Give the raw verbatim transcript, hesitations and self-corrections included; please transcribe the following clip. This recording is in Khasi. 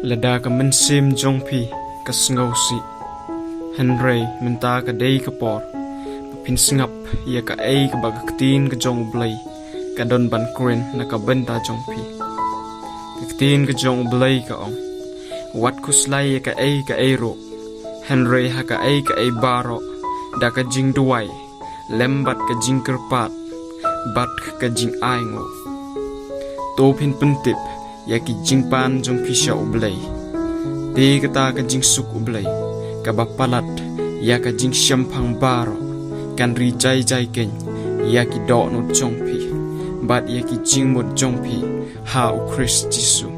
Lada ka mynsiem jong phi ka sngewsih, hynrei mynta ka dei ka por ba phin sngap ïa kaei kaba ka ktien ka jong U Blei ka don ban kren na ka bynta jong phi. Ka ktien ka jong U Blei ka ong: Wat khuslai ïa kaei kaei ruh, hynrei ha kaei kaei baroh, da ka jingduwai lem bad ka jingkyrpad bad ka jingainguh, to phin pyntip ïa ki jingpan jong phi sha U Blei. Te kata ka jingsuk U Blei kaba palat ïa ka jingshemphang baroh kan ri jai jai keiñ ïa ki dohnud jong phi bad ïa ki jingmut jong phi ha U Khrist Jisu.